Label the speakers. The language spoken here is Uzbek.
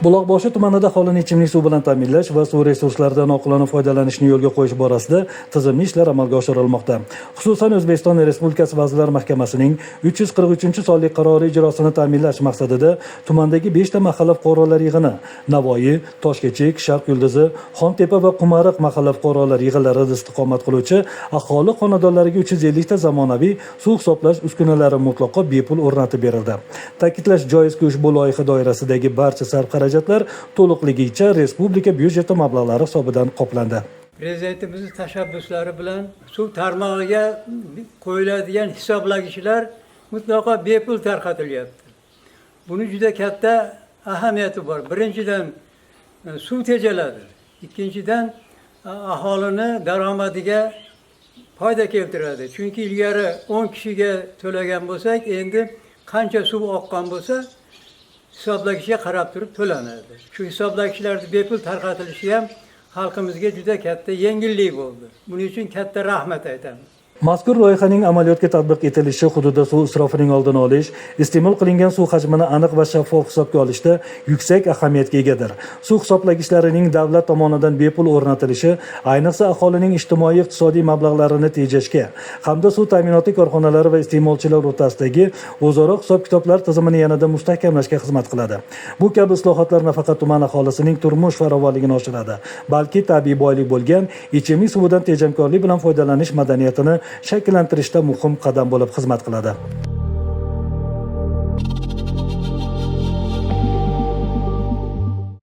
Speaker 1: Buloqboshi tumanida aholini ichimlik suv bilan ta'minlash va suv resurslaridan oqilona foydalanishni yo'lga qo'yish borasida tizimli ishlar amalga oshirilmoqda. Xususan, O'zbekiston Respublikasi Vazirlar Mahkamasining 343-sonli qarori ijrosini ta'minlash maqsadida tumandagi 5 ta mahalla fuqarolar yig'ini Navoiy, Toshkechik, Sharq yulduzi, Xontepa va Qumariq mahalla fuqarolar yig'inlarida istiqomat qiluvchi aholi xonadonlariga 350 ta zamonaviy suv hisoblash uskunalari mutlaqo bepul o'rnatib berildi. Ta'kidlash joizki, ushbu loyiha doirasidagi barcha sarf-xarajatlar to'liqligicha respublika byudjeti mablag'lari hisobidan qoplandi.
Speaker 2: Prezidentimizni tashabbuslari bilan suv tarmog'iga qo'yiladigan hisoblagichlar mutlaqo bepul tarqatilyapti. Buni juda katta ahamiyati bor. Birinchidan, suv tejaladi. Ikkinchidan, aholini daromadiga foyda keltiradi. Chunki ilgari 10 kishiga to'lagan bo'lsak, endi qancha suv oqqan bo'lsa, hisoblagichga qarab turib to'lanadi. Shu hisoblagichlarni bepul tarqatilishi ham xalqimizga juda katta yengillik bo'ldi. Buning uchun katta rahmat aytamiz.
Speaker 1: Mazkur loyihaning amaliyotga tatbiq etilishi hududda suv isrofining oldini olish, iste'mol qilingan suv hajmini aniq va shaffof hisobga olishda yuksak ahamiyatga egadir. Suv hisoblagichlarining davlat tomonidan bepul o'rnatilishi ayniqsa aholining ijtimoiy iqtisodiy mablag'larini tejashga hamda suv ta'minoti korxonalari va iste'molchilar o'rtasidagi o'zaro hisob-kitoblar tizimini yanada mustahkamlashga xizmat qiladi. Bu kabi islohotlar nafaqat tuman aholisining turmush farovonligini oshiradi, balki tabiiy boylik bo'lgan ichimlik suvidan tejamkorlik bilan foydalanish madaniyatini shakllantirishda muhim qadam bo'lib xizmat qiladi.